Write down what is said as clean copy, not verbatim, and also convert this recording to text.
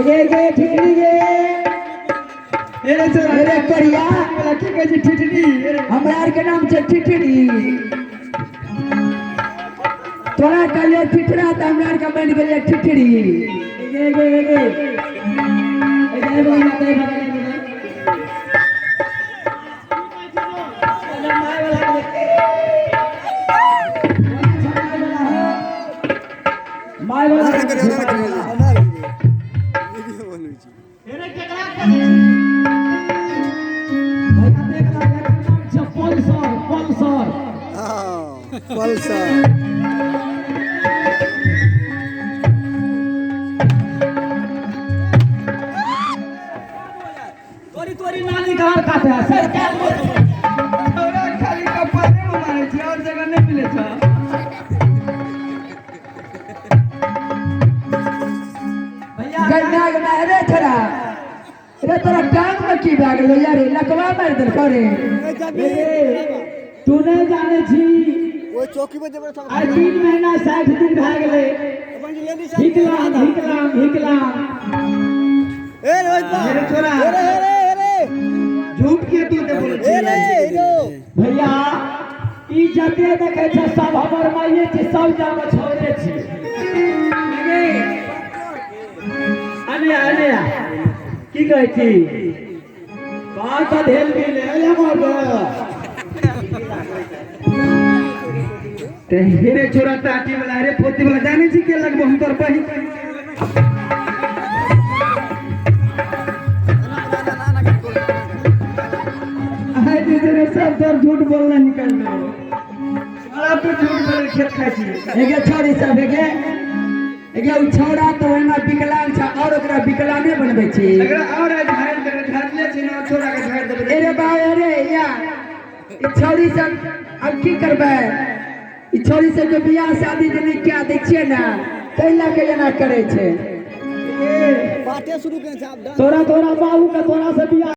गे गे ठिठरी गे। रे छोरा, रे करिया। वाला की कहै छै ठिठरी? हमरा आर के नाम छै ठिठरी। तोरा कहलियो ठिठरा तऽ हमरा आर के बनि गेलै ठिठरी। गे गे गे गे ए बगल में, ए बगल में। My वाला। भैया देख ला, एकर नाम छै पल्सर, पल्सर। पल्सर। तोरी तोरी नानी कहाँ काटे है सर क्या? छोरा खाली कपारे में मारे छै, और जगह नहीं मिले छ। भैया। गन्ना गन्ना। रे छोरा रे, तोरा टांग में की भए गेलो यार? लकवा मारि देलको रे? तू नहीं जाने छी। ओहि चौकी पर जेबै। आइ 3 महीना 60 दिन भए गेलै। हिकलाम हिकलाम हिकलाम। ए रोहित बा। रे छोरा। रे रे रे। झूठ के तू ते बोलै ए रे हीरो। भैया, ई जते देखै छै सब हमर माइये छै, सब जानो छोड़े छी। अने अने की कहै छी? कहाँ का ढेल मिले अरे हमर। ते हेरे छोरा टाटी वाला, रे पोती वाला, जाने छी के लगबो हम तोर बहिन। आइ जे रे सब तोर झूठ बोलना निकाल देबो। सारा तू झूठ बोल खेत खाइ छी। एगे छोरी सब, एगे एगे, उ छौड़ा तऽ ओहिना विकलांग छै और ओकरा विकलांगे बनबै छी। एकरा और आइ झाड़ि देबै, झाड़ले छी ने, छोरा के झाड़ि देबै। अरे बा, अरे या ई छौड़ी सब आब की करबै? ई छौड़ी सब के बियाह शादी जे नहि कए दै छियै ने, ताहि लए के एना करै छै। बाटे शुरू केने छै आब। तोरा तोरा बाबू के तोरा से बियाह